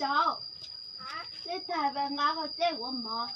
Cov, nej tag pas nqa qhov tej ua mov.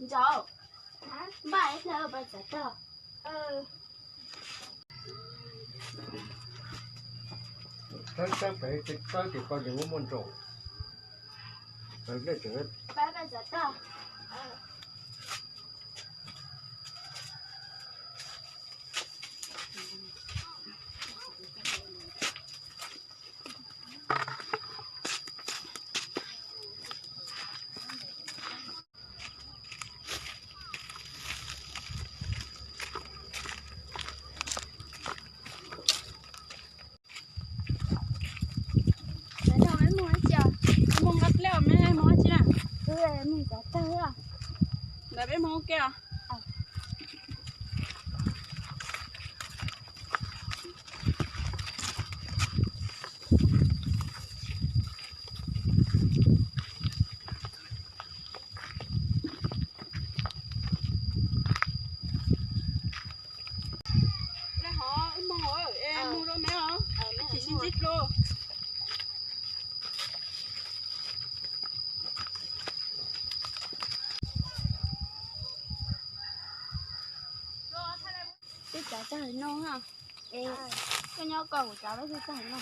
Ntsauv, npaj ib pliag peb txav tag. Tawb tawb pem tawb tim ko ces muaj muaj ntsaum. Peb peb txav tag. Mus nqa dlej os, me mus ua dab tsi na? Ntawd peb mus ua ke os. Lej hov wb moog es mus rau me os, tsis sib ntsib dlua. Peb txav tag no, koj nyob koj kuv txav peb txav tag no.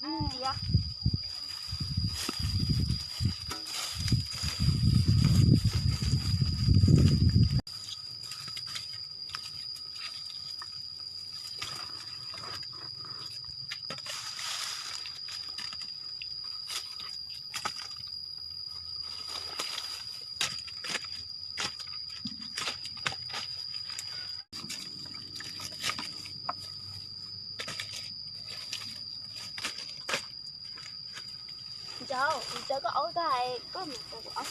Ntxiv. Ntsauv, ntsauv koj aub tag, koj mus tau kuv aub.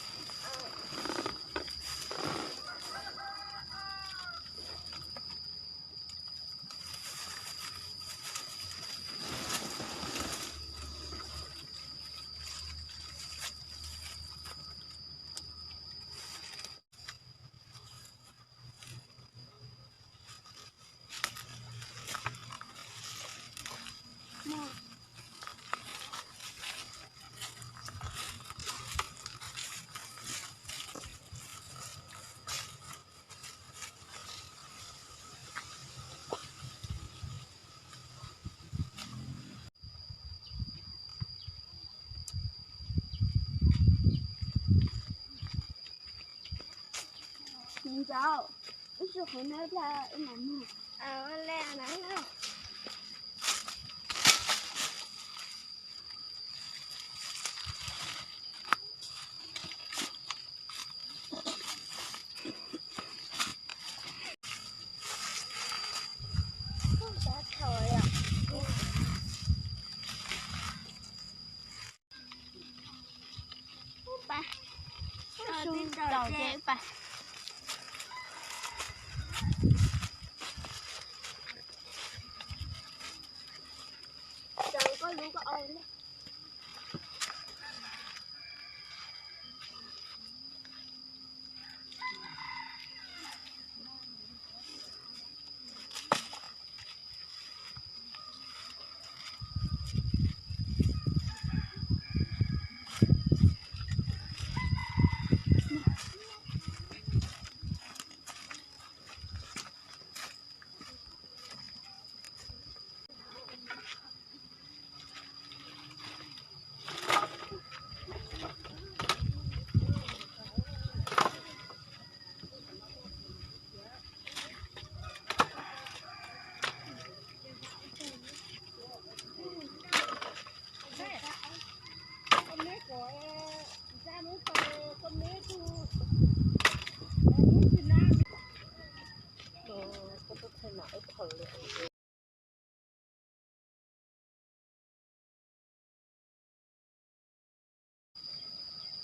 Ntsauv, wb tsis qhov no ib pliag wb mam mus.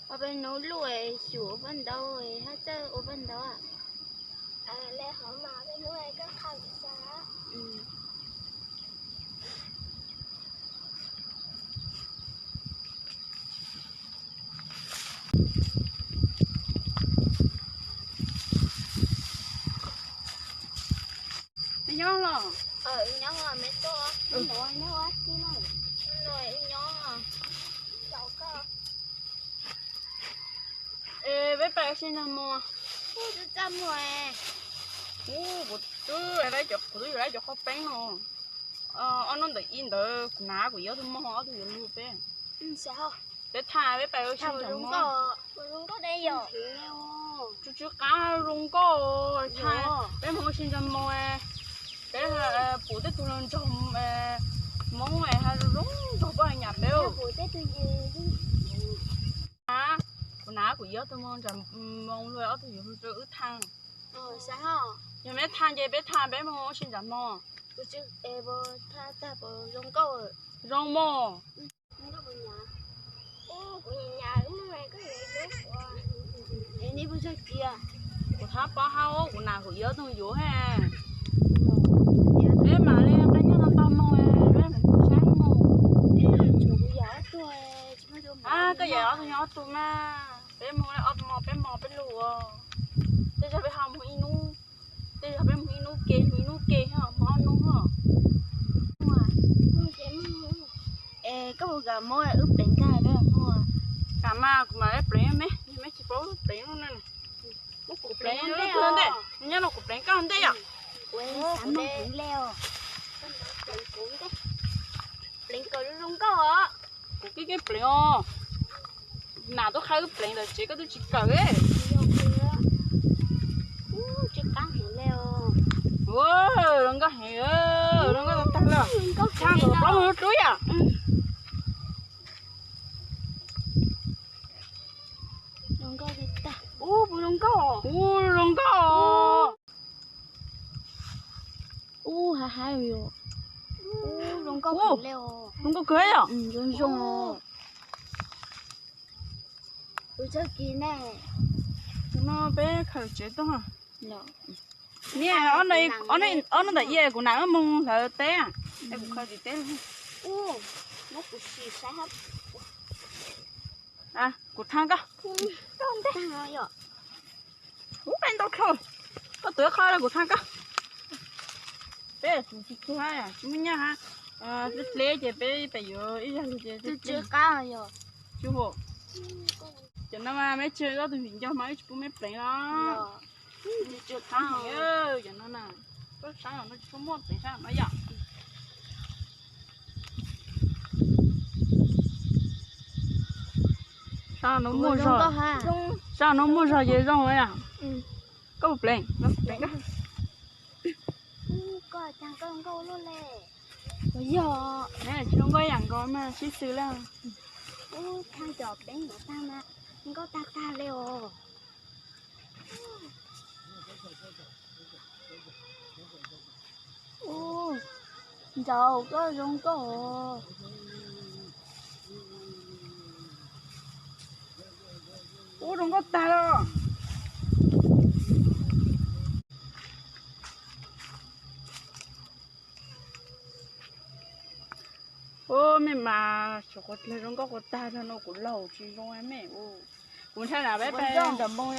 Ob peb hnub luj xyuas ua paj ntaub, hab txawj ua paj ntaub. Nyob los? Nyob me toj. Nyob ua si no? Nyob. Es peb pais ua si nag hmo? Kuv twb, kuv twb yuav lawv cov qhaub peeb no. Ob hnub ntawm ib ntawd kuv hnav kuv yau ob tug mog, ob tug yuav luag peb. Peb tham peb pais ua si nag hmo. Tsw tsw qab zoo nkauj, tham peb mus ua si nag hmo. Peb pum tej tug hluas nraug Hmoob ha zoo zoo nraug poj nyam peb. Kuv hnav kuv yau ob tug mog, ntsam moo luag ob tug yuav luag rau wb tham. Yog peb tham ces peb tham peb mus ua si ntsam hmo. Zoo mog. Kuv thab pob hab kuv hnav kuv yau ob tug yuav ha. Peb mam li qee nyob tau ntau moo, peb mam saib mus. Koj yam ob tug nyob ob tug mas, peb mus ob tug mog peb mog peb luag. Tej zaug peb ho mus ib hnub, tej zaug peb mus ib hnub ke, mus ib hnub ke, mus ob hnub os. Es koj puas kam muab wb pleev tag peb mus? Kam mas, kuv mam li pleev me, me tsis paub pleev lub na. Muab kuv pleev ntej, nyob no kuv pleev koj ntej os. Kuv xav mloog kuv ntej os. pleev kawm zoo nkauj os. Kuv keeb keeb pleev os. Nas tuaj qhaib wb pleev ntawm tsev koj twb tsis kawm. Tsis qab heev li os. Zoo nkauj heev, zoo nkauj tag tag li. Tshaj nkaus plaub mus lub rub yam. Ub, zoo nkauj. Ub, zoo nkauj. Ub, haib haib yom. Ub, zoo nkauj heev li os. Zoo nkauj kawg yom. Zoo zoo. Tus txawj kis ne. Tus no peb khaws tsev tuaj. Niam, ob no ntawm ia kuv nam wb moog hlawv teb, es kuv khaws tim teb. Ub, muab kuv sim saib hab. Kuv thab koj. Ub, peb ntau dlhau. Koj tuav qhov kuv thab koj. Peb tsis txug hab, tsis muaj nyaj hab. Peb dleb ces peb pem yuav ib zag lug ces tsis qab yom. Tsis hu. Cov no mas meb tseg koj tus viv ncaus mas wb tsis pub meb pleev los. Tsis qab heev, cov no na. Koj saib no tsis tshua muaj pleev sab no yom. Sab no muaj zog, sab no muaj zog ces zoo na. Koj puas pleev? Koj pleev koj. Yog, tsis zoo nkauj yam nkaus mas sib xws lawm. Ub, thaij cov peeb no tag mas nkauj tag tag li os. Ub, ncaus koj zoo nkauj os. Ub, zoo nkauj tag los. Ub, mej mas tsuas qhuav dlawg zoo nkauj qhuav tag no kuv laug tsis zoo mej. Kuv ntshai na peb peb ntawm npoo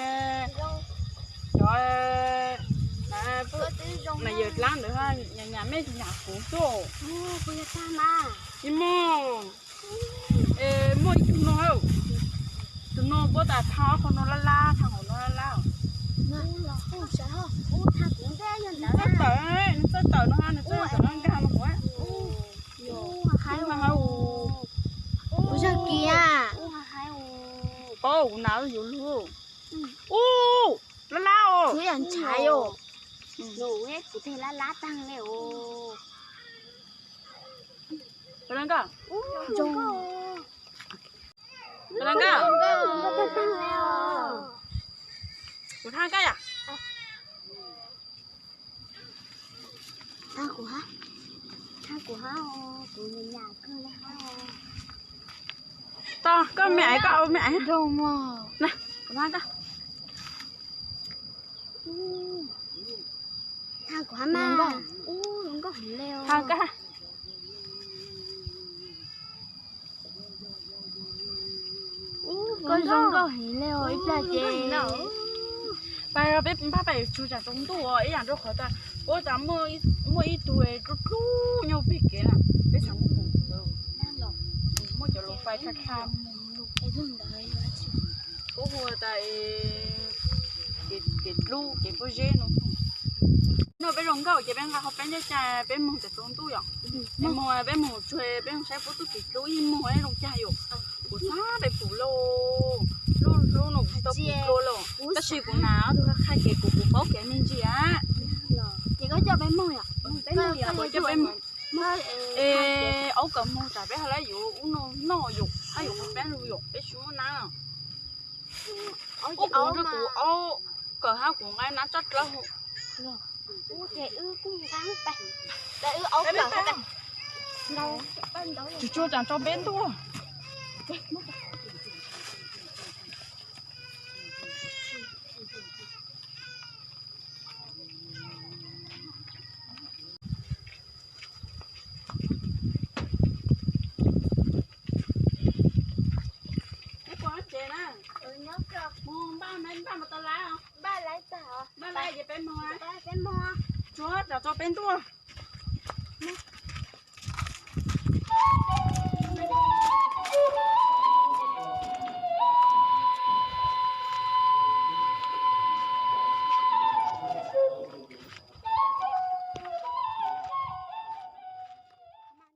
cov na yawg dlaab ntawd nyam nyam mej tsis nyam kuv xwb. Tsis muaj, muaj ib tug no, tus no puab tas tha qhov no lab lab, tha qhov no lab lab. Nws txawj tawm, nws txawj tawm no, nws txawj tawm no nkag no. Ub, kuv zag kiag. Paub kuv nas yuav lug. Ub, lab lab os. Kuv yam ntshai os. Nws kuv teg lab lab tag li os. Zoo. Zoo nkauj. Kuv thab koj yom. Thab kuv hab, thab kuv hab, kuv nyam nyam kawg li hab. Tau, koj me aiv, koj ua me aiv. Zoo mog. Na, kuv thab koj. Thab kuv hab mas. Zoo nkauj heev li os. Thab koj. Koj zoo nkauj heev li os, ib plag ces pab peb npaj pais tsuag tsaam tsaus ntuj os, ib yam nrau qhov tas puab tas muaj ib tug dlub dlub nyob peg kev na, peb xav mus pum ntawd, muaj cov luas fais tha tha. Puab hu tas kev dlub kev pob zeb no. No peb zoo nkauj ces peb nqa qhov peb ncaj cas peb moog txaus ntuj yom. Peb moog, peb moog tsuag, peb moog saib puab txuj kev dlub yeej moog zoo cag yom. Kuv xav pais pum lauj, lub hnub no kuv tsis tau pum dlua lawm, tab sis kuv nas ob tug qha kev kuv, kuv paub kev me ntsis. Ces koj coj peb moog yom? Koj coj peb moog. Es aub kawm moog tsam peb ho lab yuav ub no noj yom, hab yuav qhov peb lug yom, peb tsis muaj nab. Ub, kuv nrog kuv aub kawm hab kuv nqa nab tsab dlawb. Tsuag tsuag tsaam tso peb ntuj. Neb puas nyob tsev na? Mus npaj, npaj mus tau lawm. Npaj lawm ces peb mus. Tsuag tsaam tso peb ntuj.